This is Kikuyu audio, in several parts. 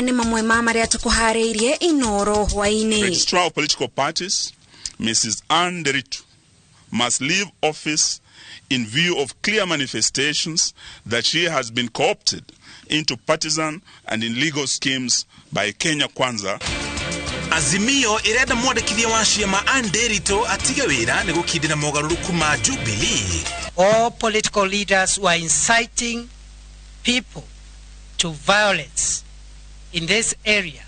Maya nĩ mamwe ma marĩa tũkũharĩirie Inoro hwaĩ-inĩ. Registrar of Political Parties, Mrs. Anne Nderitu, must leave office in view of clear manifestations that she has been co-opted into partisan and illegal schemes by Kenya Kwanza. Azimio irenda mwandĩkithia wa ciama Anne Nderitu atige wĩra nĩ gũkindĩra mogarũrũku ma Jubilee. All political leaders were inciting people to violence in this area,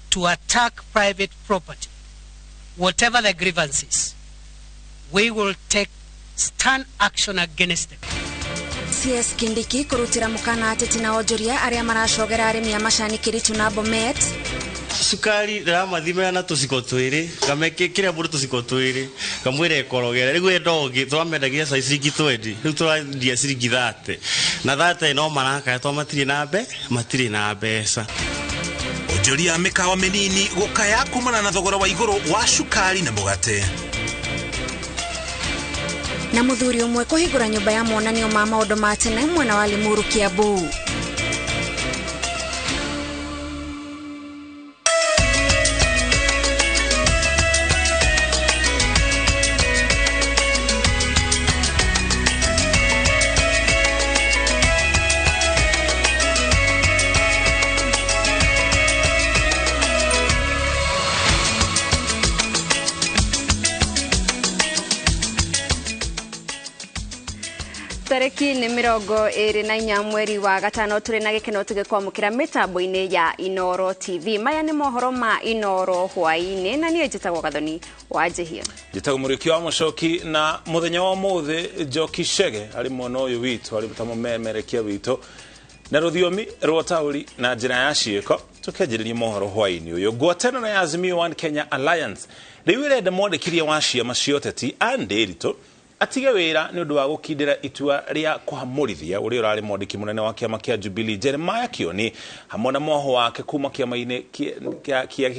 to attack private property, whatever the grievances, we will take stern action against them. CS Kindiki kurutira mukana ateti na onjoria aria maracogera arimi a macani Kiritu na Bomet. Cukari ndĩramathimĩra na tũciko twĩrĩ ngamekĩra mũndũ tũciko twĩrĩ ngamwĩra ĩkorogere rĩu enda ũngĩ tũramendagia cai ciringi 20 rĩu tũrendia ciringi 30 na 30 no marakaya tondũ matirĩ na matirĩ na mbeca. Onjoria mĩkawa mĩnini gũkaya kumana na thogora wa igũrũ wa cukari na mũgate. Na mũthuri ũmwe kũhingũra nyũmba ya monanio ma maũndũ ma tene mwena wa Limuru Kiambu. Tarĩki nĩ 24 mweri wa gatano tũrĩ na gĩkeno tũgĩkwamũkĩra mĩtambo-inĩ ya Inoro TV. Maya nĩ mohoro ma Inoro hwaĩ-inĩ na niĩ njĩtagwo Gathoni wa Njĩhia. Njĩtagwo Mũrĩki wa Mũcoki na mũthenya wa ũmũthĩ Njoki Chege arĩ mwena ũyũ witũ arĩ ta mũmemerekia witũ na rũthiomi rwa taũri na njĩra ya ciĩko tũkĩanjĩrĩria mohoro hwaĩ-inĩ ũyũ. Ngwatanĩro ya Azimio One Kenya Alliance rĩu ĩrenda mwandĩkithia wa ciama cia ũteti Anne Nderitu atige wĩra nĩ ũndũ wa gũkindĩra itua rĩa kũhamũrithia ũrĩa ũrarĩ mwandĩki mũnene wa kĩama kĩa Jubilee Jeremiah Kioni hamwe na mwoho wake kuma kĩama-inĩ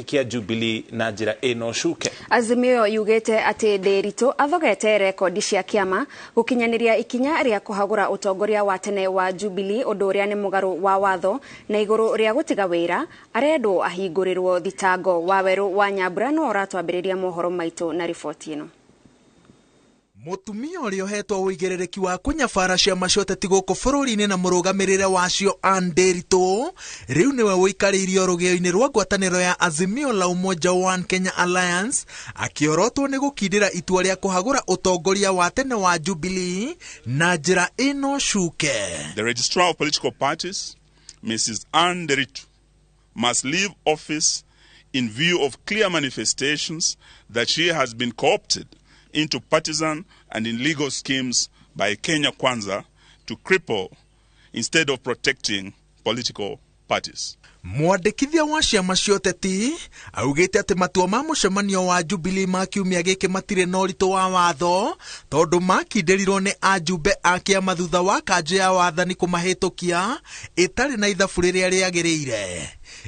kĩa Jubilee na njĩra ĩno ũcuke. Azimio yugĩte atĩ Nderitu athogete rekondi cia kĩama gũkinyanĩria ikinya rĩa kũhagũra ũtongoria wa tene wa Jubilee ũndũ ũrĩa nĩ mũgarũ wa watho na igũrũ rĩa gũtiga wĩra arendwo ahingũrĩrwo thitango. Wawerũ wa Nyambura no ũratwambĩrĩria mohoro maitũ na riboti ĩno. Mũtumia ũrĩa ũhetwo ũigĩrĩrĩki wa kũnyabara ciama cia ũteti gũkũ bũrũri-inĩ na mũrũgamĩrĩre wacio Anne Nderitu rĩu nĩwe ũikarĩirio rũgĩo-inĩ rwa ngwatanĩro ya Azimio la Umoja One Kenya Alliance akĩorotwo nĩ gũkindĩra itua rĩa kũhagũra ũtongoria wa tene wa Jubilee na njĩra ĩno cuke. The Registrar of Political Parties, Mrs. Anne Nderitu, must leave office in view of clear manifestations that she has been co-opted into partisan and illegal schemes by Kenya Kwanza to cripple instead of protecting political parties. Mwandĩkithia wa ciama cia ũteti augĩte atĩ matua ma mũcemanio wa Jubilee ma kiumia gĩkĩ matirĩ na ũritũ wa watho tondũ makindĩrirwo nĩ ajumbe a kĩama thutha wa kanjũ ya wathani kũmahĩtũkia ĩtarĩ na ithabu rĩrĩa rĩagĩrĩire.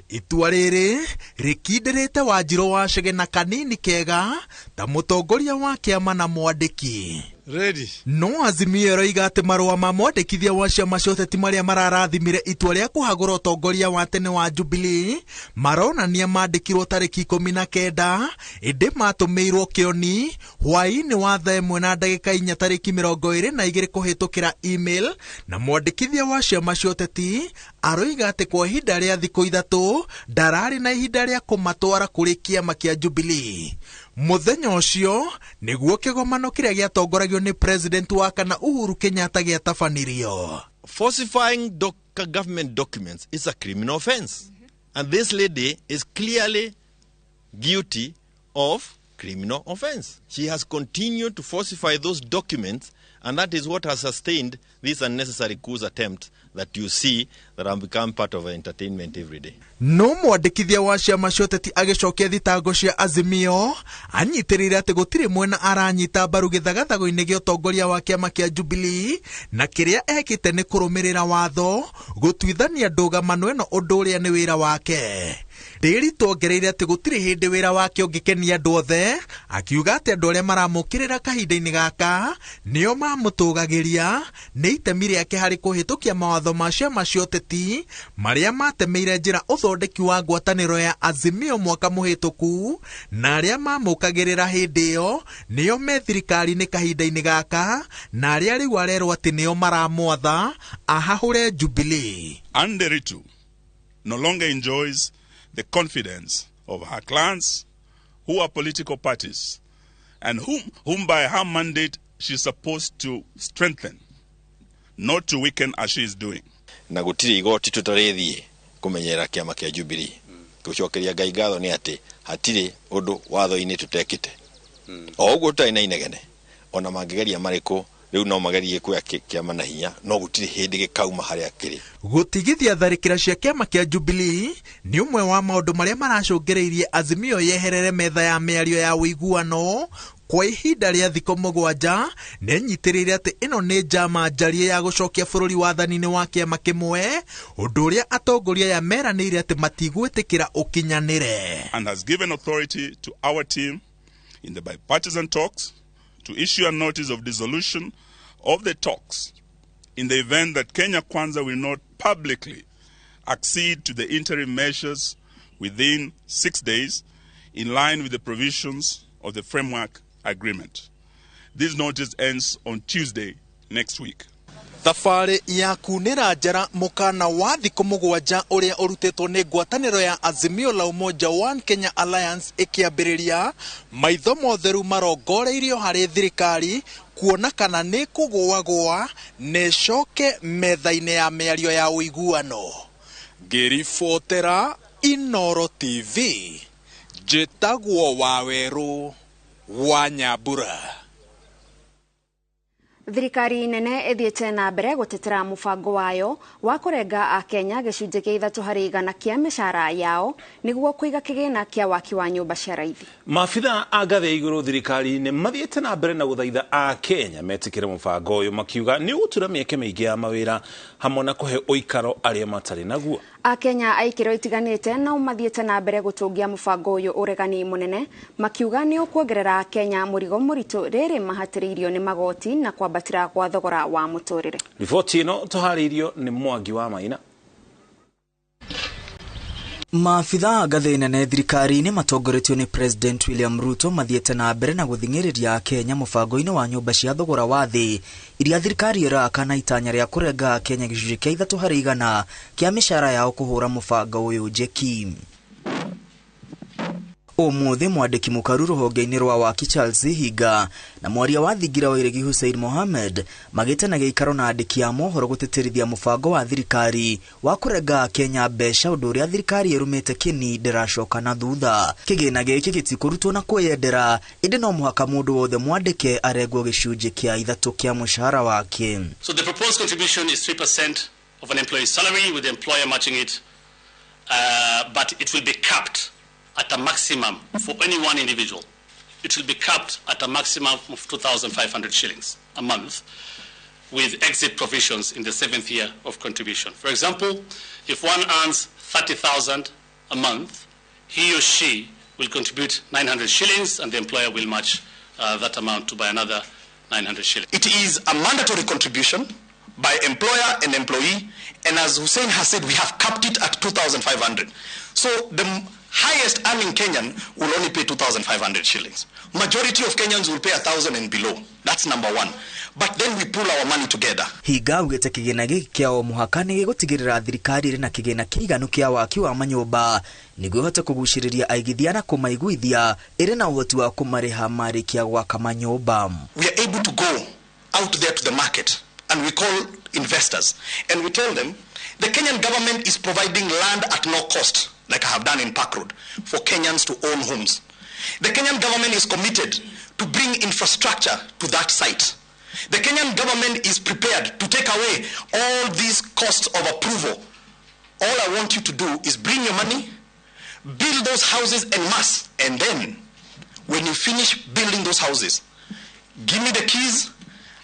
Itua rĩrĩ rĩkindĩrĩte Wanjirũ wa Chege na Kanini Kega ta mũtongoria wa kĩama na mwandĩki. Ready. No Azimio ĩroiga atĩ marũa ma mwandĩkithia wa ciama cia ũteti marĩa mararathimire itua rĩa kũhagũra ũtongoria wa tene wa Jubilee maronania mandĩkirwo tarĩki 19 ĩndĩ matũmĩirwo Kĩoni hwaĩ-inĩ wa thaa 1:04 tarĩki 22 kũhĩtũkĩra email na mwandĩkithia wa ciama cia ũteti aroiga atĩ kwa ihinda rĩa thikũ 3 ndararĩ na ihinda rĩa kũmatwara kũrĩ kĩama kĩa Jubilee. Mũthenya ũcio nĩguo kĩgomano kĩrĩa gĩatongoragio nĩ president wa kana Uhuru Kenyatta gĩatabanirio. Falsifying government documents is a criminal offense. And this lady is clearly guilty of criminal offense. She has continued to falsify those documents, and that is what has sustained this unnecessary coup attempt that you see that have become part of our entertainment every day. No mwandĩkithia wa ciama cia ũteti agĩcokia thitango cia Azimio anyitĩrĩire atĩ gũtirĩ mwena aranyita mbaru gĩthagathago-inĩ gĩa ũtongoria wa kĩama kĩa Jubilee na kĩrĩa ekĩte nĩ kũrũmĩrĩra watho gũtuithania ndũgamano ĩno ũndũ ũrĩa nĩ wĩra wake. Ndiritu ongereire atĩ gũtirĩ hĩndĩ wĩra wake ũngĩkenia andũ othe, akiuga atĩ andũ arĩa maramũkĩrĩra kahinda-inĩ gaka nĩo mamũtũgagĩria nĩ itemi rĩake harĩ kũhĩtũkia mawatho ma ciama cia ũteti marĩa matemeire njĩra ũthondeki wa ngwatanĩro ya Azimio mwaka mũhĩtũku, na arĩa mamũkagĩrĩra hĩndĩ ĩyo nĩo me thirikari-inĩ kahinda-inĩ gaka, na arĩa rĩu arerwo atĩ nĩo maramwatha ahahũre Jubilee. Anne Nderitu no longer enjoys the confidence of her clans, who are political parties, and whom by her mandate she's supposed to strengthen, not to weaken as she is doing. Na gũtirĩ igoti tũtarĩthiĩ kũmenyerera kĩama kĩa Jubilee. Gũcokeria Ngai ngatho nĩ atĩ hatirĩ ũndũ watho-inĩ tũtekĩte. O ũguo tũtarĩ na inegene, ona mangĩgeria marĩkũ rĩu no magerie kuoya kĩama na hinya, no gũtirĩ hĩndĩ gĩkauma harĩa kĩrĩ. Gũtigithia tharĩkĩra cia kĩama kĩa Jubilee nĩ ũmwe wa maũndũ marĩa maracũngĩrĩirie Azimio yeherere metha ya mĩario ya ũiguano kwa ihinda rĩa thikũ 7. Nĩanyitĩrĩire atĩ ĩno nĩ njama njarie ya gũcokia bũrũri wathani-inĩ wa kĩama kĩmwe, ũndũ ũrĩa atongoria aya meranĩire atĩ matigwĩtĩkĩra ũkinyanĩre. And has given authority to our team in the bipartisan talks to issue a notice of dissolution of the talks in the event that Kenya Kwanza will not publicly accede to the interim measures within 6 days in line with the provisions of the framework agreement. This notice ends on Tuesday next week. Thabarĩ ya kunĩra njara mũkana wa thikũ 7 ũrĩa ũrutĩtwo nĩ ngwatanĩro ya Azimio la Umoja One Kenya Alliance ĩkĩambĩrĩria, maitho motheru marongoreirio harĩ thirikari kuona kana nĩ kũgũagũa na ĩcoke metha-inĩ ya mĩario ya ũiguano. Ngĩribotera Inoro TV, njĩtagwo Wawerũ wa Nyambura. Thirikari nene ĩthiĩte na mbere gũtetera mũbango wayo wa kũrenga akenya gĩcunjĩ kĩa 3 harĩ igana kĩa mĩcara yao nĩguo kũiga kĩgĩna kĩa waki wa nyũmba cia raithi. Maabitha a ngathĩ ya igũrũ thirikari-inĩ mathiĩte na mbere na gũthaitha akenya metĩkĩre mũbango ũyũ, makiuga nĩ ũgũtura mĩeke mĩingĩ ya mawĩra hamwe na kũhe ũikaro arĩa matarĩ naguo. Akenya a ikĩro itiganĩte nao mathiĩte na mbere gũtũngia mũbango ũyũ ũregani mũnene, makiuga nĩ ũkuongerera akenya mũrigo mũritũ rĩrĩ mahatĩrĩirio nĩ magoti na kwambatĩra kwa thogora wa mũtũrĩre. Riboti ĩno tũharĩirio nĩ Mwangi wa Maina. Maabitha a ngathĩ nene thirikari-inĩ matongoretio nĩ President William Ruto mathiĩte na mbere na gũthing'ĩrĩria akenya mũbango-inĩ wa nyũmba cia thogora wa thĩ iria thirikari ĩraka na itanya rĩa kũrenga akenya gĩcunjĩ kĩa 3 harĩ igana kĩa mĩcara yao kũhũra mũbango ũyũ njeki. Ũmũthĩ mwandĩki mũkaru rũhonge-inĩ rwa waki Charles Hinga na mwaria wa thingira wa Iregi Hussein Mohammed magĩte na gĩikaro na andĩki a mohoro gũtĩtĩrithia mũbango wa thirikari wa kũrenga Kenya mbeca, ũndũ ũrĩa thirikari ĩrũmĩte kĩni ndĩracoka na thutha. Kĩgĩna gĩkĩ gĩtikũrutwo na kwĩyendera, ĩndĩ no mũhaka mũndũ wothe mwandĩke arengwo gĩcunjĩ kĩa 3 kĩa mũcara wake. So the proposed contribution is 3% of an employee's salary, with the employer matching it, but it will be capped at a maximum for any one individual. It will be capped at a maximum of 2,500 shillings a month, with exit provisions in the 7th year of contribution. For example, if one earns 30,000 a month, he or she will contribute 900 shillings and the employer will match that amount to buy another 900 shillings. It is a mandatory contribution by employer and employee, and as Hussein has said, we have capped it at 2,500. So the highest earning Kenyan will only pay 2,500 shillings. Majority of Kenyans will pay 1,000 and below. That's number one. But then we pull our money together. Hinga augĩte kĩgĩna gĩkĩ kĩa o mũhaka nĩ gĩgũtigĩrĩra thirikari ĩrĩ na kĩgĩna kĩiganu kĩa waki wa manyũmba nĩguo ĩhote kũgucĩrĩria aigithia na kũmaiguithia ĩrĩ na ũhoti wa kũmarĩha marĩkia gwaka manyũmba. We are able to go out there to the market and we call investors and we tell them the Kenyan government is providing land at no cost, like I have done in Park Road, for Kenyans to own homes. The Kenyan government is committed to bring infrastructure to that site. The Kenyan government is prepared to take away all these costs of approval. All I want you to do is bring your money, build those houses en masse, and then when you finish building those houses, give me the keys,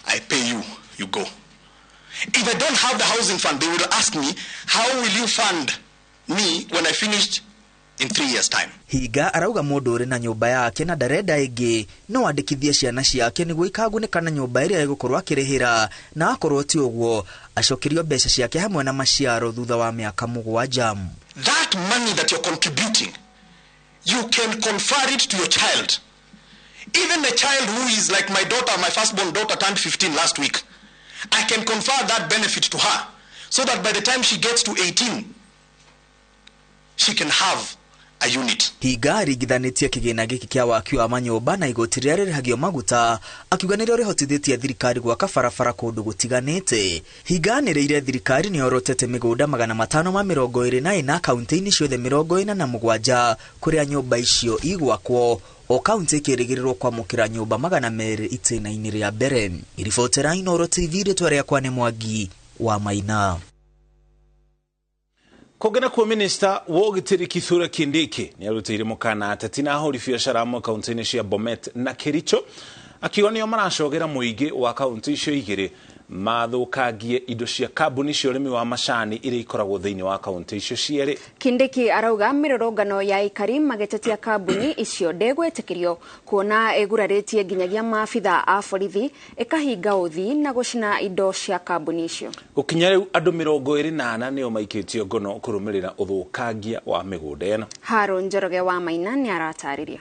I pay you, you go. If I don't have the housing fund, they will ask me, how will you fund me when I finished in 3 years' time. Hinga arauga mundu uri na nyumba yake na ndarenda ingi no andikithie ciana ciake niguo ikagunĩka na nyumba ĩrĩa egũkorwo akĩrĩhĩra, na akorwo ti ũguo acokerio mbeca ciake hamwe na maciaro thutha wa mĩaka 7. That money that you're contributing, you can confer it to your child. Even a child who is like my daughter, my firstborn daughter turned 15 last week. I can confer that benefit to her so that by the time she gets to 18, she can have a unit. Hinga aringithanĩtie kĩgĩna gĩkĩ kĩa waki wa manyũmba na igoti rĩrĩa rĩrĩhagio maguta, akiuga nĩrĩo rĩhotithĩtie thirikari gwaka barabara kũndũ gũtiganĩte. Hinga anĩrĩire thirikari nĩyorotete mĩgũnda 524 kaunti-inĩ ciothe 47 kũrĩa nyũmba icio igwakwo, o kaunti ĩkĩrĩgĩrĩrwo kwamũkĩra nyũmba 200 itĩna-inĩ rĩa mbere. Iribotera Inooro TV, rĩtwa rĩakwa nĩ Mwangi wa Maina. Kũngĩ nakuo, minista wa ũgitĩri Kithure Kindiki nĩarutĩire mũkana ateti na ahũri biacara amwe kaunti-inĩ cia Bomet na Kericho, akiuga nĩo maracogera mũingĩ wa kaunti icio igĩrĩ mathũkangie indo cia kambuni cia ũrĩmi wa macani iria ikoragwo thĩinĩ wa kaunti icio cierĩ. Kindiki arauga mĩrũrũngano ya aikari magĩtetia kambuni icio ndĩgwĩtĩkĩrio kuona ĩgurarĩtie nginyagia maabitha a borithi ĩkahinga ũthii na gũcina indo cia kambuni icio. Gũkinya rĩu andũ 24 nĩo maikĩtio ngono kũrũmĩrĩra ũthũkangia wa mĩgũnda ĩno. Haron Njoroge wa Maina nĩaratarĩria.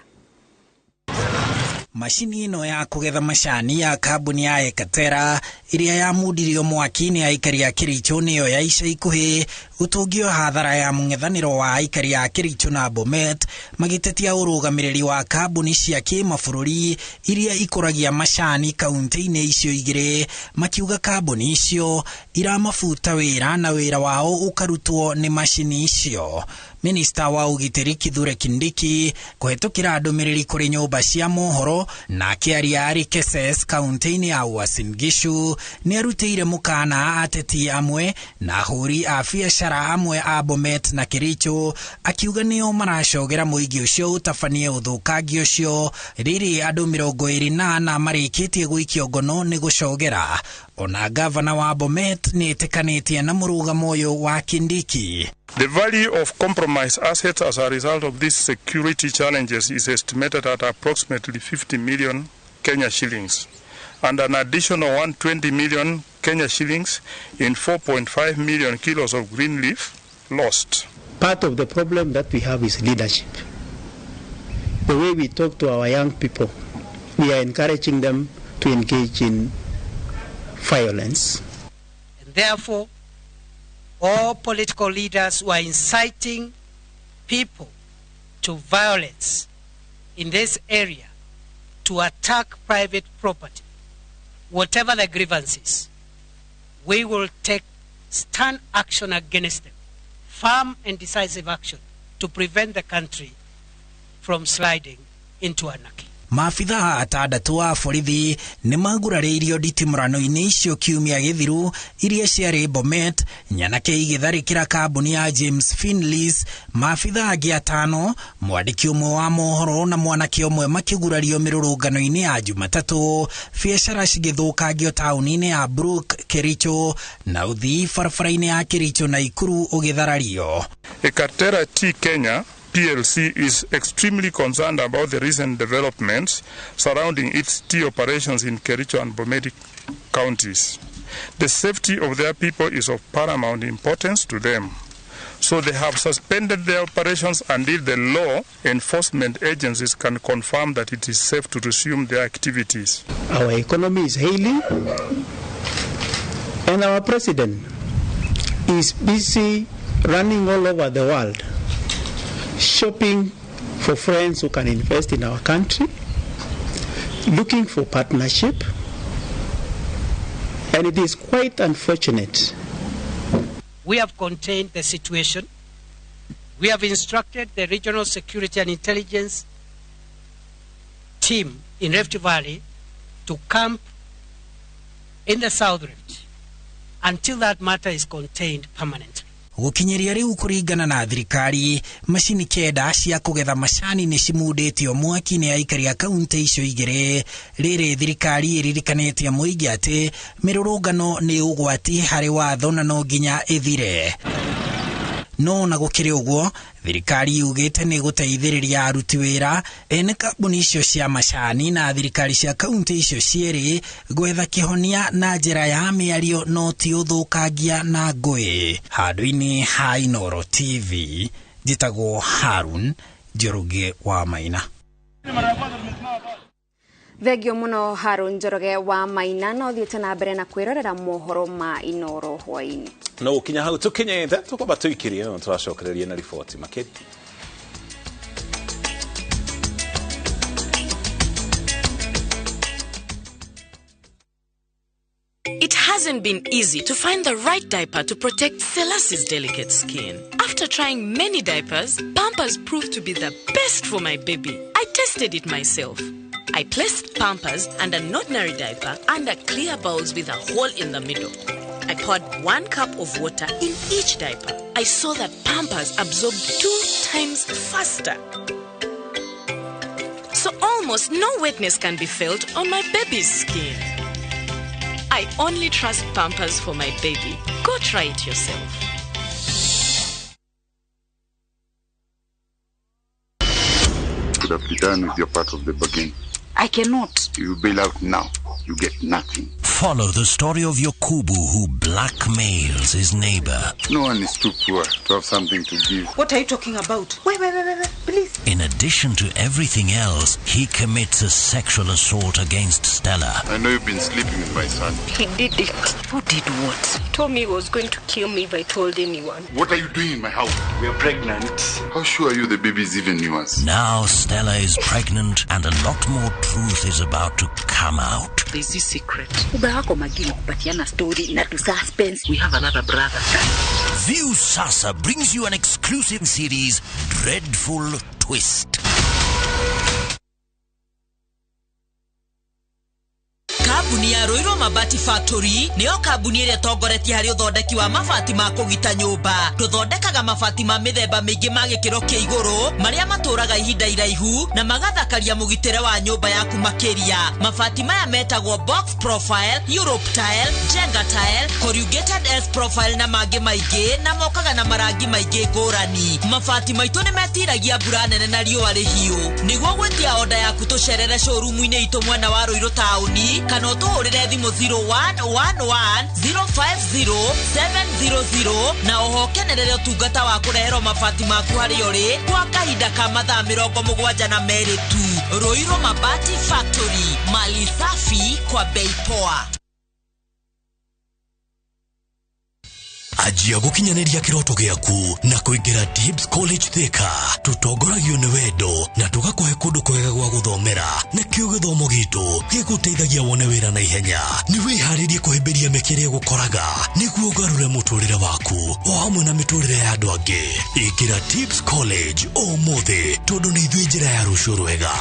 Macini ĩno ya kũgetha macani ya kambuni ya Ekatera ĩrĩa yamundirio mwaki nĩ aikari a Kericho nĩyo ya ica ikuhĩ gũtũngio hathara ya mũng'ethanĩro wa aikari a Kericho na Bomet magĩtetia ũrũgamĩrĩri wa kambuni cia kĩmabũrũri iria ikũragia macani kaunti-inĩ icio igĩrĩ, makiuga kambuni icio iramabuta wĩra na wĩra wao ũkarutwo nĩ macini icio. Minista wa ũgitĩri Kithure Kindiki kũhetũkĩra ndũmĩrĩri kũrĩ nyũmba cia mohoro na akĩaria arĩ Keses kaunti-inĩ ya Uasin Gishu nĩarutĩire mũkana ateti amwe na ahũri a biacara amwe a Bomet na Kericho, akiuga nĩo maracogera mũingĩ ũcio ũtabanie ũthũkangia ũcio rĩrĩ andũ 24 marĩkĩtie gũikio ngono nĩ gũcogera. Ona gavana wa Bomet nĩetĩkanĩtie na mũrũgamo ũyũ wa Kindiki. The value of compromised assets as a result of these security challenges is estimated at approximately 50 million Kenya shillings, and an additional 120 million Kenya shillings in 4.5 million kilos of green leaf lost. Part of the problem that we have is leadership. The way we talk to our young people, we are encouraging them to engage in violence. And therefore, all political leaders who are inciting people to violence in this area, to attack private property, whatever the grievances, we will take stern action against them, firm and decisive action to prevent the country from sliding into anarchy. Maabithaa atandatũ a borithi nĩ magurarĩirio nditimũrano-inĩ icio kiumia gĩthiru iria ciarĩ Bomet, nyanake igĩtharĩkĩra kambuni ya James Finleys. Maabithaa angĩ 5, mwandĩki ũmwe wa mohoro na mwanake ũmwe makĩgurario mĩrũrũngano-inĩ ya Jumatatũ, biacara cigĩthũkangio taũni-inĩ ya Brook, Kericho, na ũthii barabara-inĩ ya Kericho na Ikuru ũgĩtharario. Ekatera Tea Kenya PLC is extremely concerned about the recent developments surrounding its tea operations in Kericho and Bomet counties. The safety of their people is of paramount importance to them. So they have suspended their operations until the law enforcement agencies can confirm that it is safe to resume their activities. Our economy is hailing, and our president is busy running all over the world, shopping for friends who can invest in our country, looking for partnership, and it is quite unfortunate. We have contained the situation. We have instructed the Regional Security and Intelligence team in Rift Valley to camp in the South Rift until that matter is contained permanently. Gũkinyĩria rĩu kũringana na thirikari, macini 9 cia kũgetha macani nĩ cimundĩtio mwaki nĩ aikari a kaunti icio igĩrĩ. Rĩrĩ thirikari ĩririkanĩtie mũingĩ atĩ mĩrũrũngano nĩ ũgwati harĩ watho na no nginya ĩthire. No na gũkĩrĩ ũguo, thirikari yugĩte nĩ gũteithĩrĩria aruti wĩra ene kambuni icio cia macani na thirikari cia kaunti icio cierĩ gwetha kĩhonia na njĩra ya mĩario no ti ũthũkangia na ngũĩ. Handũ-inĩ ha Inooro TV, njĩtagwo Harun Njoroge wa Maina. Thengio muno Harun Njoroge wa Maina, no thiĩte na mbere na kwĩrorera mohoro ma Inooro hwaĩ-inĩ. No kinya hau tukinyete tukwamba tuikirie no twacokererie na riboti makĩria. It hasn't been easy to find the right diaper to protect Selasie's delicate skin. After trying many diapers, Pampers proved to be the best for my baby. I tested it myself. I placed Pampers and an ordinary diaper under clear bowls with a hole in the middle. I poured 1 cup of water in each diaper. I saw that Pampers absorbed 2 times faster. So almost no wetness can be felt on my baby's skin. I only trust Pampers for my baby. Go try it yourself. Could have done with your part of the bargain. I cannot. You bail out now. You get nothing. Follow the story of Yokubu, who blackmails his neighbor. No one is too poor to have something to give. What are you talking about? Wait, please. In addition to everything else, he commits a sexual assault against Stella. I know you've been sleeping with my son. He did it. Who did what? He told me he was going to kill me if I told anyone. What are you doing in my house? We are pregnant. How sure are you the baby is even yours? Now Stella is pregnant and a lot more truth is about to come out. There's this secret. We have another brother. View Sasa brings you an exclusive series, Dreadful Twist. Kambuni ya Ruiru Mabati Factory niyo kambuni ĩrĩa ĩtongoretie harĩ ũthondeki wa mabati ma kũgita nyũmba. Tũthondekaga mabati ma mĩthemba mĩingĩ ma gĩkĩro kĩa igũrũ marĩa matũraga ihinda iraihu na magathakaria mũgitĩre wa nyũmba yaku makĩria. Mabati maya metagwo box profile, Europe tile, Jenga tile, corrugated S profile na mangĩ maingĩ, na mokaga na marangi maingĩ ngũrani. Mabati maitũ nĩ metiragia mbura nene na riũa rĩhiũ. Nĩguo gwĩtia oda yaku tũcerere showroom-inĩ itũ mwena wa Ruiru taũni kana ũtũhũrĩre thimũ 0111 050 700 na oho kenerere ũtungata wa kũreherwo mabati maku harĩa ũrĩ kwa kahinda ka mathaa 72 tu. Ruiru Mabati Factory, mali safi kwa bei poa. Anjia gukinyaniria kiroto giaku na kuingira Tips College Thika. Tutongoragio ni wendo na tugakuhe kundu kwega gwa guthomera, nakio githomo gitu giguteithagia wone wira na ihenya. Ni wiharirie kuhimbiria mĩeke gukoraga niguo ugarure muturire waku o hamwe na miturire ya andu angi. Ingira Tips College umuthi tondu ni ithuĩ njĩra ya rũciũ rwega.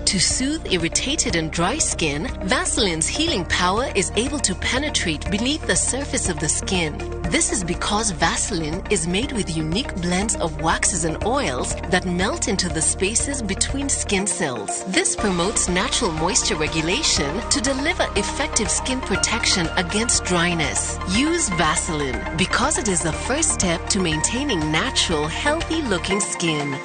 To soothe irritated and dry skin, Vaseline's healing power is able to penetrate beneath the surface of the skin. This is because Vaseline is made with unique blends of waxes and oils that melt into the spaces between skin cells. This promotes natural moisture regulation to deliver effective skin protection against dryness. Use Vaseline because it is the first step to maintaining natural, healthy-looking skin.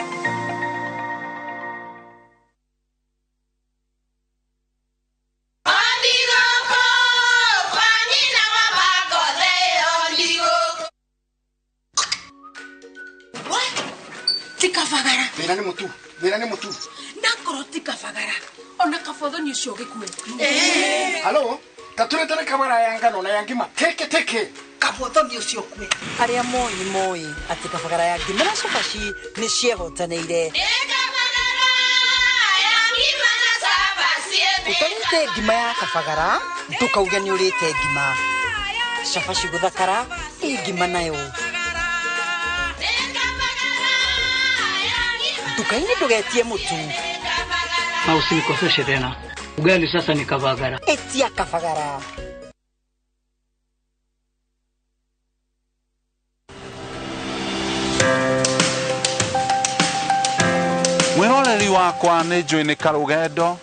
Nakoro tikabagara ona kabotho ni ucio gikue. Halo, taturetere kabara ya ngano na ya ngima teke teke. Kabotho ni ucio kue. Aria moi moi ati kabagara ya ngima na cabaci ni ciehotanĩire. Utarĩte ngima ya kabagara ndũkauge nĩ ũrĩte ngima. Cabaci gũthakara ĩ ngima nayo. Nduka-inĩ ndũgetie mũtu. Na usinikoseshe tena. Ugali sasa ni kabagara. Etia kabagara. Mwiroreri wakwa nĩ njũĩ nĩ karũgendo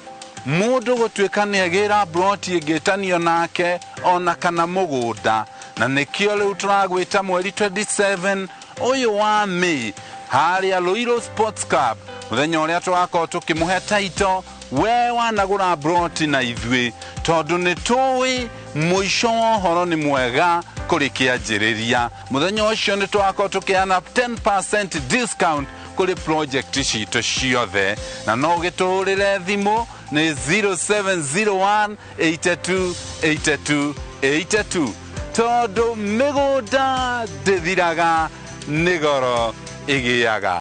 mũndũ gũtuĩka nĩ agĩra broti ĩngĩtanio nake ona kana mũgũnda na nĩkĩo rĩu tũragwĩta mweri 27 ũyũ wa May harĩa Ruiru Sports Club mũthenya ũrĩa tũgakorwo tũkĩmũhe taito we wanagũra broti na ithuĩ tondũ nĩ tũĩ mũico wa ũhoro nĩ mwega kũrĩ kĩanjĩrĩria. Mũthenya ũcio nĩ tũgakorwo tũkĩheana 10% discount kũrĩ project citũ ciothe na no ũgĩtũhũrĩre thimũ nĩ 0701 82 82 82 tondũ mĩgũnda ndĩthiraga nĩ goro ĩgĩaga.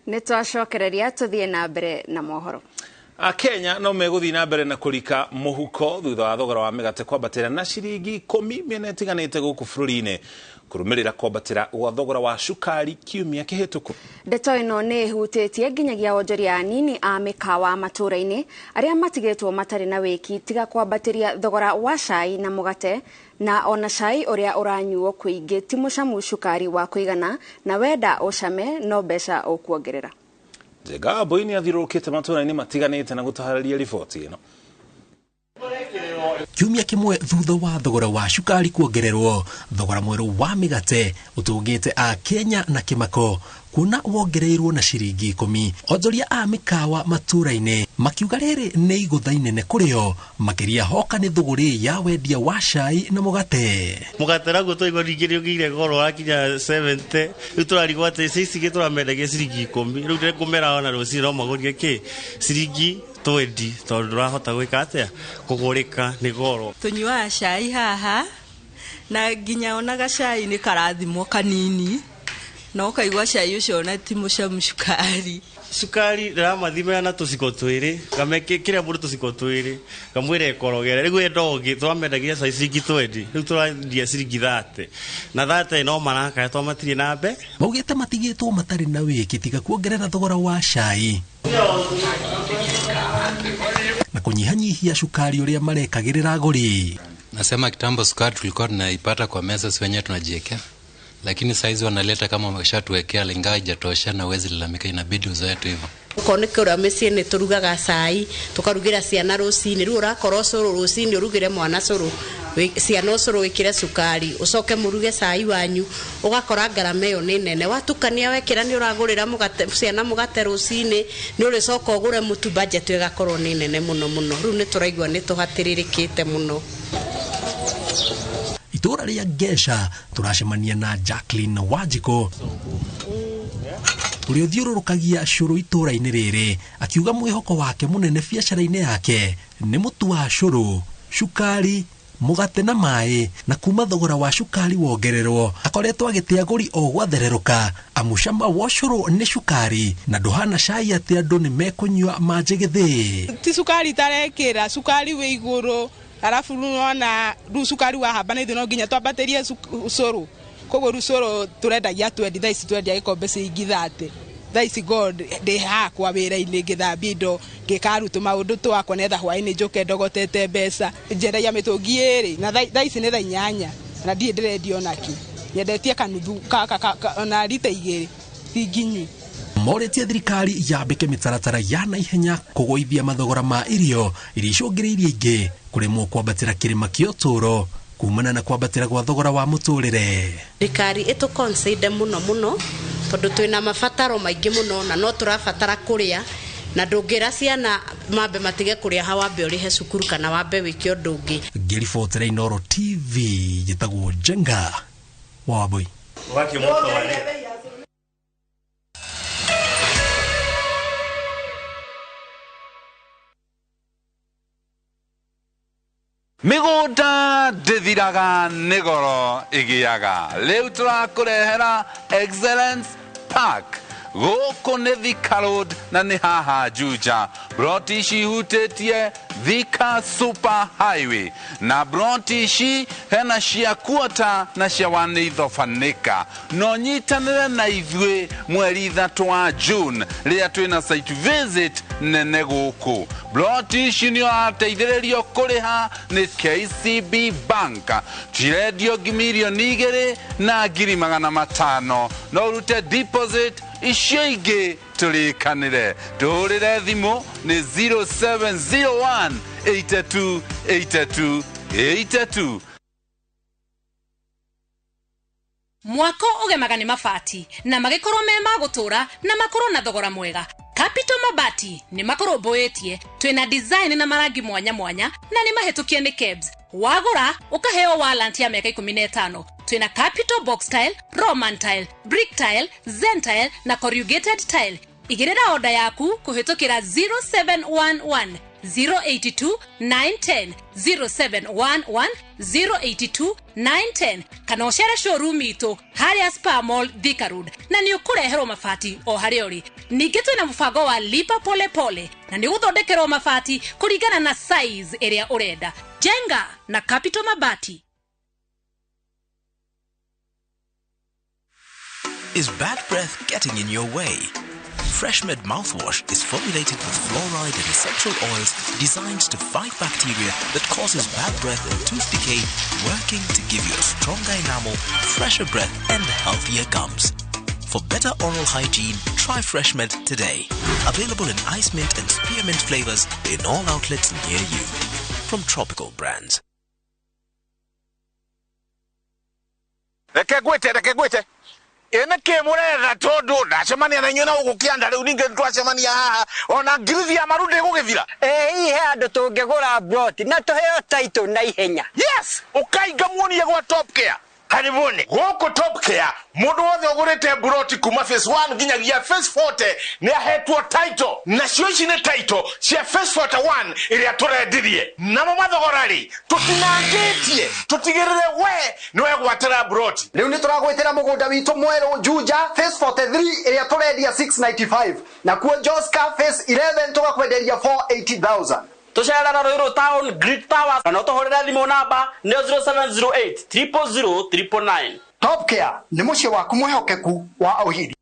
Nĩ twacokereria tũthiĩ na mbere na mohoro. Akenya no megũthiĩ na mbere na kũrika mũhuko thutha wa thogora wa mĩgate kwambatĩra na ciringi 10 mĩena ĩtiganĩte gũkũ bũrũri-inĩ kũrũmĩrĩra kwambatĩra gwa thogora wa cukari kiumia kĩhĩtũku. Ndeto ĩno nĩ ĩhutĩtie nginyagia onjoria anini a mĩkawa matũũra-inĩ arĩa matigĩtwo matarĩ na wĩki tiga kwambatĩria thogora wa cai na mũgate na ona cai ũrĩa ũranyuo kũingĩ ti mũcamu cukari wa kũigana na wenda ũcame no mbeca ũkuongerera. Njenga Mbui nĩ athiũrũrũkĩte matũũra-inĩ matiganĩte na gũtaharĩria riboti ĩno. Kiumia kĩmwe thutha wa thogora wa cukari kuongererwo, thogora mwerũ wa mĩgate ũtũngĩte a Kenya na kĩmako kuona wongereirwo na ciringi 10. Onjoria a mĩkawa matũũra-inĩ makiuga rĩrĩ nĩ igũtha inene kũrĩo makĩria hoka nĩ thũgũrĩ ya wendia wa cai na mũgate. Mũgate naguo twaigua ningĩ nĩ ũgĩire goro wakinya 70 rĩu tũrarigwo atĩ ici ingĩ tũramendagia ciringi 10 rĩu ndĩkũmera ona rũcinĩ no magũrie kĩ ciringi 20 tondũ ndũrahota gwĩka atĩa kũgũrĩka nĩ goro. Tũnyuaga cai haha na nginya ona gacai nĩ karathimwo kanini na ũkaigua cai ũcio ona ti mũcamu cukari. Cukari ndĩramathimĩra na tũciko twĩrĩ kĩrĩa mũndũ tũciko twĩrĩ ngamwĩra ĩkorogere rĩu enda ũngĩ tũramendagia cai ciringi 20 rĩu tũrendia ciringi 30 na 30 no marakaya twamatirie na mbe. Maugĩte matigĩtwo matarĩ na wĩki tiga kuongerera thogora wa cai na kunyihanyihia cukari ũrĩa marekagĩrĩra agũri. Nasema kitambo sukari tulikuwa tunaipata kwa meza, si wenyewe tunajiwekea, lakini saizi wanaleta kama wameshatuwekea, ingawa haijatosha na huwezi lalamika, inabidi uzoe tu hivyo. Okorwo nĩ kũrĩa mĩciĩ nĩ tũrugaga cai tũkarugĩra ciana rũcinĩ, rĩu ũrakorwo cũrũ rũcinĩ ũrugĩre mwana cũrũ, ciana ũcũrũ wĩkĩre cukari ũcoke mũruge cai wanyu, ũgakora ngarama ĩyo nĩ nene. Watukania wekĩra nĩ ũragũrĩra mũgate ciana mũgate rũcinĩ, nĩ ũrĩcoka ũgũre mũtu, budget ĩgakorwo nĩ nene mũno mũno. Rĩu nĩ tũraigua nĩ tũhatĩrĩrĩkĩte mũno. Itũũra rĩa Ngesha tũracemania na Jacqueline Wanjikũ ũrĩa ũthiũrũrũkagia cũrũ itũũra-inĩ rĩrĩ akiuga mwĩhoko wake mũnene biacara-inĩ yake nĩ mũtu wa cũrũ, cukari, mũgate na maĩ, na kuma thogora wa cukari wongererwo akoretwo agĩte agũri o gwathererũka amu cama wa ũcũrũ nĩ cukari na ndũhana cai atĩ andũ nĩ mekũnyua manjĩ gĩthĩ. Ti cukari tarekĩra, cukari wĩ igũrũ arafu nona rĩu cukari wahamba na ithuĩ no nginya twambatĩrie ũcũrũ, koguo rĩu ũcũrũ tũrendagia 20 thaa ici tũrendia gĩkombe ciringi 30. Thaa ici God ndĩ hakwa wĩra-inĩ ngĩthambia indo ngĩkaruta maũndũ twakwa netha hwaĩ-inĩ njũke ndogotete mbeca. Njendagia mĩtũngi ĩrĩ na thaa ici nĩ thaa 8 na ndirĩ ndĩrendia onakĩ, nyendetie kanuthu ona rita 2 ti nginyu. Morĩtie thirikari yambĩke mĩtaratara ya naihenya kũgũithia mathogora ma irio iria icũngĩrĩirie ingĩ kũremwo kwambatĩra kĩrĩma kĩa ũtũũro kumana na kwambatĩra gwa thogora wa mũtũrĩre. Thirikari ĩtũ consider mũno mũno tondũ twĩna mabataro maingĩ mũno na no tũrabatara kũrĩa na ndũngĩra ciana mambe matige kũrĩa ha wambe ũrĩhe cukuru kana wambe wĩke ũndũ ũngĩ. Ngĩribotera Inooro TV njĩtagwo Njenga wa Wambui. Mĩgũnda ndĩthiraga nĩ goro ĩgĩaga. Rĩu tũrakũrehera Excellence Park. Gũkũ nĩ Thika Road na nĩ haha Juja. Broti ici ihutĩtie Thika Super Highway na broti ici hena cia kuota na cia wanĩithobanĩka. No nyitanĩre na ithuĩ mweri 3 wa June rĩrĩa twĩna site visit nene gũkũ. Broti ici nĩ ũrateithĩrĩrio kũrĩha nĩ KCB Bank. Cirendio 2,500,000. No ũrute deposit icio ingĩ tũrĩkanĩre. Tũhũrĩre thimũ nĩ 0701 82 82 82. Mwako ũgemaga nĩ mabati na magĩkorwo me ma gũtũra na makorwo na thogora mwega. Capital Mabati nĩ makũrũmbũĩtie, twĩna design na marangi mwanya mwanya na nĩ mahĩtũkie nĩ KEBS. Wagũra ũkaheo warranty ya mĩaka 15. Twĩna Capital Box Tile, Roman Tile, Brick Tile, Zen Tile na Corrugated Tile. Igĩrĩra oda yaku kũhĩtũkĩra 0711 082 910 0711 082 910 kana ũcere showroom itũ harĩa Spa Mall Thika Road na nĩ ũkũreherwo mabati o harĩa ũrĩ. Ningĩ twĩna mũbango wa lipa pole pole na nĩ ũgũthondekerwo mabati kũringana na size ĩrĩa ũrenda. Jenga na Capital Mabati. Is bad breath getting in your way? FreshMed mouthwash is formulated with fluoride and essential oils designed to fight bacteria that causes bad breath and tooth decay, working to give you a stronger enamel, fresher breath, and healthier gums. For better oral hygiene, try FreshMed today. Available in ice mint and spearmint flavors in all outlets near you. From Tropical Brands. Reke gwĩte ĩnĩ kĩ mũretha tondũ ndacemania na inyuĩ na gũkũ kĩanda rĩu ningĩ twacemania haha ona ngirithi ya maru ndĩgũgĩthira. Ĩ he andũ tũngĩgũra broti na tũheo title na ihenya. Yes, ũkainga muonie gwa Top Care. Karibuni gũkũ Top Care mũndũ wothe ũgũrĩte broti kuma phase 1 nginyagia phase 40 nĩ ahetwo title, nacio ici nĩ title cia phase 41 ĩrĩa tũrendirie. Namo mathogora rĩ tũtinangĩtie tũtigĩrĩre we nĩ wegwatĩra broti. Rĩu nĩ tũragwĩtĩra mũgũnda witũ mwerũ Juja phase 43 ĩrĩa tũrendia 695 na kuo Joska phase 11 tũgakwenderia 480,000. Tũcerera Ruiru Town Great Towers na tũhũrĩre thimũ namba nĩ 0708 000 999. Top Care nĩ mũciĩ waku mwĩhokeku wa ũhiri.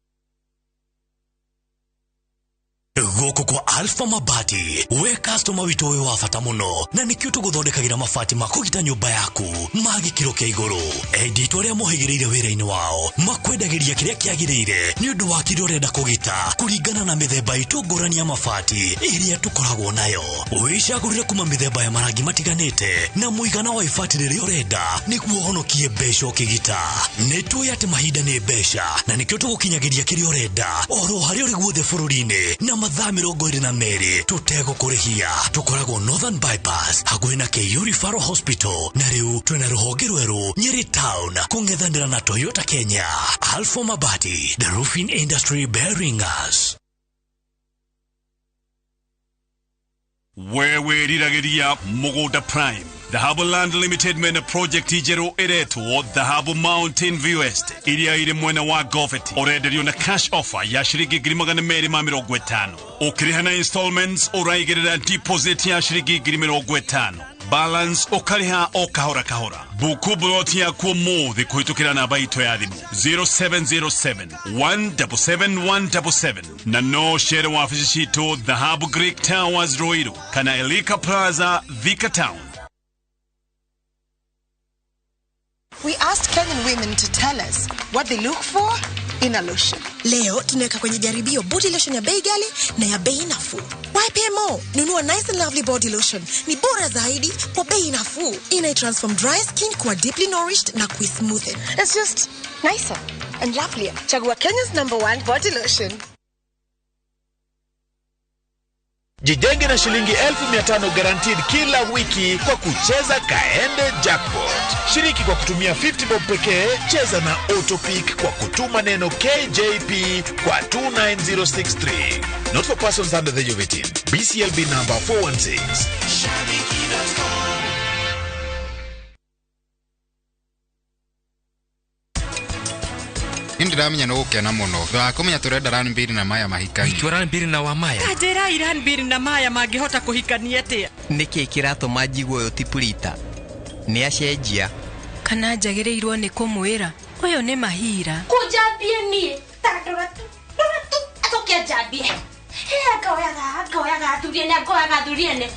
Gũkũ kwa Alpha Mabati we customer witũ wĩ wa bata mũno na nĩkĩo tũgũthondekagĩra mabati ma kũgita nyũmba yaku ma gĩkĩro kĩa igũrũ. Endi itũ arĩa mohĩgĩrĩire wĩra-inĩ wao makwendagĩria kĩrĩa kĩagĩrĩire nĩ ũndũ wa kĩrĩa ũrenda kũgita kũringana na mĩthemba itũ ngũrani ya mabati ĩrĩa tũkoragwo nayo. Wĩcagũrĩre kuma mĩthemba ya marangi matiganĩte na mũigana wa ibati rĩrĩa ũrenda nĩguo ũhonokie mbeca ũkĩgita. Nĩ tũĩ atĩ mahinda nĩ mbeca na nĩkĩo tũgũkinyagĩria kĩrĩa ũrenda oro harĩa ũrĩ guothe bũrũri-inĩ na mathaa 22 tũtegũkũrĩhia. Tũkoragwo Northern Bypass hakuhĩ na KU Referral Hospital na rĩu twĩna rũhonge rwerũ Nyeri Town kũng'ethanĩra na Toyota Kenya. Alpha Mabati, the roofing industry bearing us. We wĩriragĩria mũgũnda prime. Dhahabu Land Limited mena project njerũ ĩretwo Dhahabu Mountain View Estate iria ĩrĩ mwena wa Goveti. Ũrenderio na cash offer ya shiringi 250,000. Ũkĩrĩha na installments ũraigĩrĩra deposit ya shiringi 50,000. Balance ũkarĩha o kahora kahora. Buku broti yaku ũmũthĩ kũhĩtũkĩra namba itũ ya thimũ 0707 177 177 na no cere wabici citũ Dhahabu Greek Towers Ruiru kana Elika Plaza Thika Town. We asked Kenyan women to tell us what they look for in a lotion. Leo tunaweka kwenye jaribio body lotion ya bei ghali na ya bei nafuu. YPMO, nunua Nice and Lovely body lotion. Ni bora zaidi kwa bei nafuu. Ina transform dry skin kuwa deeply nourished na kuismoothen. It's just nicer and lovelier. Chagua Kenya's #1 body lotion. Jijenge na shilingi 1500 guaranteed kila wiki kwa kucheza Kaende Jackpot. Shiriki kwa kutumia 50 bob pekee, cheza na Autopick kwa kutuma neno KJP kwa 29063. Not for persons under the age of 18. BCLB number 416. Indira Nĩndĩramenya nĩ ũgũkena mũno. Thutha wa kũmenya tũrenda Ranbir na Maya mahikanie. Ũhiki wa Ranbir na Wamaya? Ta njĩra Ranbir na Maya mangĩhota kũhikania atĩa? Nĩkĩ kĩratũma njigue ũyũ ti Prita? Nĩ acenjia. Kana njagĩrĩirwo nĩ kũmwĩra ũyũ nĩ Mahira. Kũnjambie niĩ ta ndora tu ndora tu acoke anjambie. Ngoyaga athuri ene ngoyaga athuri ene.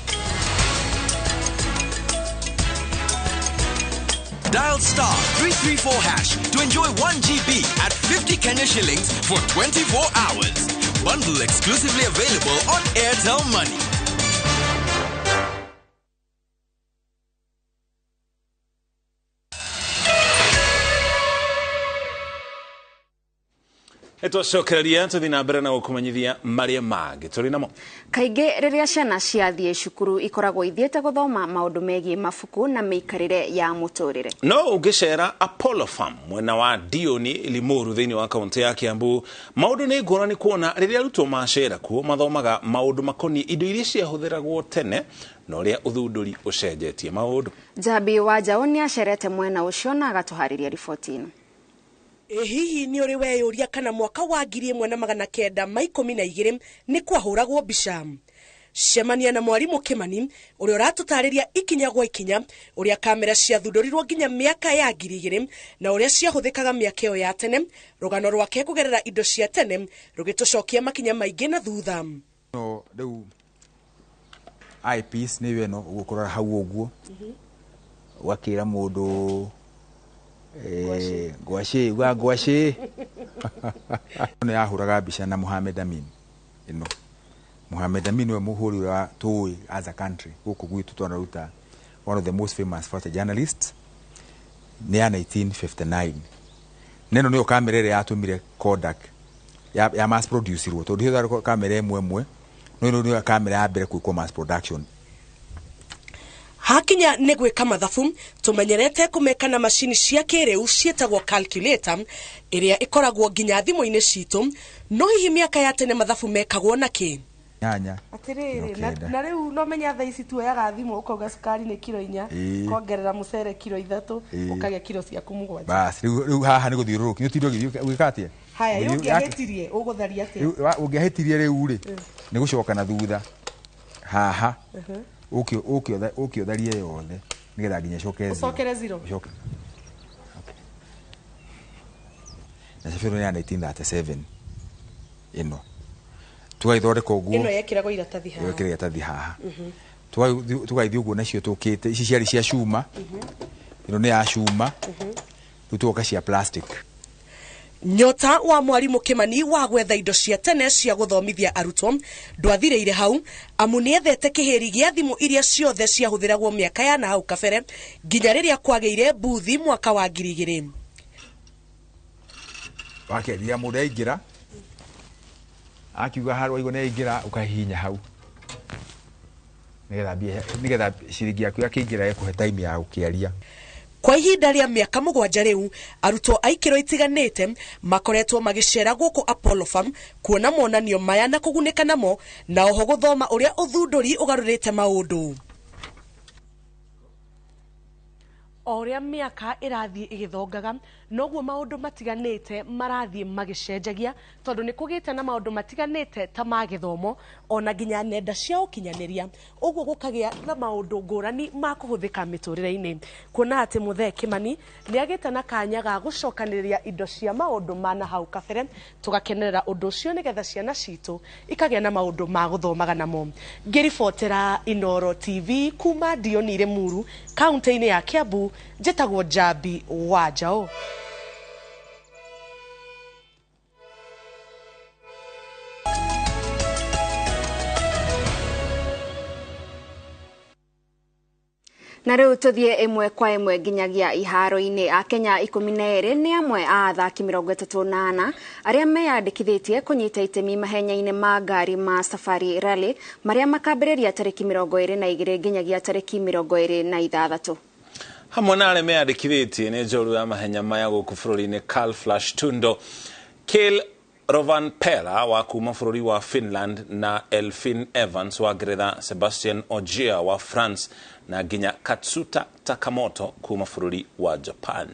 Dial star 334 hash to enjoy 1 GB at 50 Kenya shillings for 24 hours. Bundle exclusively available on Airtel Money. Nĩtwacokereria tũthiĩ na mbere na gũkũmenyithia marĩa mangĩ tũrĩ namo. Kaingĩ rĩrĩa ciana ciathiĩ cukuru ikoragwo ithiĩte gũthoma maũndũ megiĩ mabuku na mĩikarĩre ya mũtũrĩre. No ũngĩcera Apollo Farm mwena wa Dioni Limuru thĩinĩ wa kaũntĩ ya Kiambu, maũndũ nĩ ngũrani kuona rĩrĩa arutwo macera kuo mathomaga maũndũ makoniĩ indo iria ciahũthĩragwo tene na ũrĩa ũthundũri ũcenjetie maũndũ. Njambi wa Njaũ nĩacerete mwena ũcio na agatũharĩria riboti ĩno. Hihi nĩ ũrĩ weyũria kana mwaka wa 1912 nĩ kwahũragwo mbica? Cemania na mwarimũ Kimani ũrĩa ũratũtarĩria ikinya gwa ikinya ũrĩa kamera ciathundũrirwo nginya mĩaka ya 2000 na ũrĩa ciahũthĩkaga mĩaka ĩyo ya tene. Rũgano rwake kũgerera indo cia tene rũgĩtũcokia makinya maingĩ na thutha. No rĩu eyepiece nĩyo ĩno ũgũkũrora hau ũguo ũgakĩra mũndũ ngwacĩ uga ngwacĩ. Nĩ yahũraga mbica na Mohamed Amin. Ĩno Mohamed Amin we mũhũri wa tũĩ as a country gũkũ gwitũ twanaruta one of the most famous photojournalists nĩ ya 1959. Neno nĩyo kamera ĩrĩa yatũmire Kodak ya mass produce-irwo tondũ hĩndĩ kamera ĩmwe ĩmwe no ĩno nĩyo kamera ya mbere gwĩkwo mass production. Hakinya nĩ gwĩka mathabu tũmenyerete kũmeka na macini cia kĩrĩu ciĩtagwo calculator ĩrĩa ĩkoragwo nginya thimũ-inĩ citũ. No hihi mĩaka ya tene mathabu mekagwo na kĩ? Nyanya. Atĩrĩrĩ, na rĩu no menya thaa ici tuoyaga thimũ ũkauga cukari nĩ kiro 4 kongerera mũcere kiro 3 ũkagĩa kiro ciaku 7. Bas rĩu haha nĩ gũthiũrũrũkia nĩ ũtindwo ũgĩka atĩa? Haya, rĩu ũngĩahĩtirie ũgũtharia atĩa? Ũngĩahĩtirie rĩu rĩ nĩ gũcoka na thutha haha ũke ũtharie yothe nĩgetha nginya ĩcoke zero. Ũcokere zero. Ũcoke. Na cabi ĩno ya 1937 ĩno tũgagĩthondeka ũguo. Ĩno yekĩragwo iratathi haha. Yekĩragwo iratathi haha. Tũgagĩthiĩ ũguo nacio tũkĩte ici ciarĩ cia cuma. Ĩno nĩ ya cuma. Rĩu tũgoka cia plastic. Nyota wa mwarimũ Kimani wa gwetha indo cia tene cia gũthomithia arutwo ndwathirĩire hau amu nĩethete kĩhĩri gĩa thimũ iria ciothe ciahũthĩragwo mĩaka ya na hau kabere nginya rĩrĩa kwagĩire mbuthi mwaka wa 2000. Wakeria mũndũ aingĩra akiuga harĩa waigua nĩaingĩra ũkahihinya hau nĩgetha ciringi yaku yakĩingĩra ĩkũhe time ya gũkĩaria. Kwa ihinda rĩa mĩaka 7 rĩu arutwo a ikĩro itiganĩte makoretwo magĩcera gũkũ Apollo Farm kuona monanio maya na kũgunĩka namo na oho gũthoma ũrĩa ũthundũri ũgarũrĩte maũndũ. O ũrĩa mĩaka ĩrathiĩ ĩgĩthongaga noguo maũndũ matiganĩte marathiĩ magĩcenjagia tondũ nĩ kũgĩte na maũndũ matiganĩte ta ma gĩthomo ona nginya nenda cia ũkinyanĩria ũguo gũkagĩa na maũndũ ngũrani ma kũhũthĩka mĩtũrĩre-inĩ. Kuona atĩ Mũthee Kimani nĩagĩte na kanya ga gũcokanĩrĩria indo cia maũndũ ma na hau kabere tũgakenerera ũndũ ũcio nĩgetha ciana citũ ikagĩa na maũndũ ma gũthomaga namo. Ngĩribotera Inooro TV kuma Dioni Limuru kaũntĩ-inĩ ya Kiambu, njĩtagwo Njambi wa Njaũ. Na rĩu tũthiĩ ĩmwe kwa ĩmwe nginyagia iharo-inĩ. Akenya 12 nĩ amwe a athaki 34 arĩa meyandĩkithĩtie kũnyita itemi mahenya-inĩ ma ngari ma Safari Rally marĩa makambĩrĩria tarĩki 22 nginyagia tarĩki 26. Hamwe na arĩa meyandĩkithĩtie nĩ njorua ya mahenya maya gũkũ bũrũri-inĩ Carl Flash Tundo, Kale Rovanperä wa kuma bũrũri wa Finland na Elfyn Evans wa Ngeretha, Sebastian Ogier wa France na nginya Katsuta Takamoto kuma bũrũri wa Japan.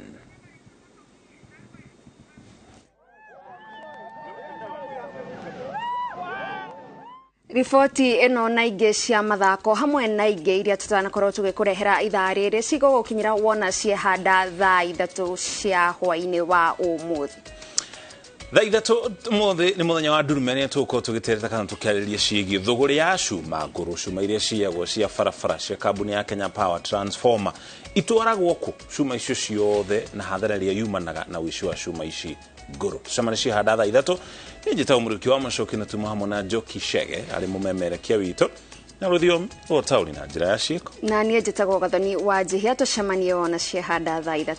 Riboti ĩno na ingĩ cia mathako hamwe na ingĩ iria tũtanakorwo tũgĩkũrehera ithaa rĩrĩ cigũgũkinyĩra wona ciehanda thaa 3 cia hwaĩ-inĩ wa ũmũthĩ. Thaa 3 ũmũthĩ nĩ mũthenya wa ndurume nĩ tũgũkorwo tũgĩtereta kana tũkĩarĩrĩria ciĩgiĩ thũgũrĩ ya cuma ngũrũ, cuma iria ciagwo cia barabara cia kambuni ya Kenya Power Transformer itwaragwo kũ, cuma icio ciothe na hathara ĩrĩa yumanaga na ũici wa cuma ici ngũrũ. Tũcemanie ciehanda thaa 3. Niĩ njĩtagwo Mũrĩki wa Macoki na tuma hamwe na Njoki Chege arĩ mũmemerekia witũ na rũthiomi rwa ũtaũri na njĩra ya ciĩko. Na niĩ njĩtagwo Gathoni wa Njihia, tũcemanie wona ciehanda thaa 3.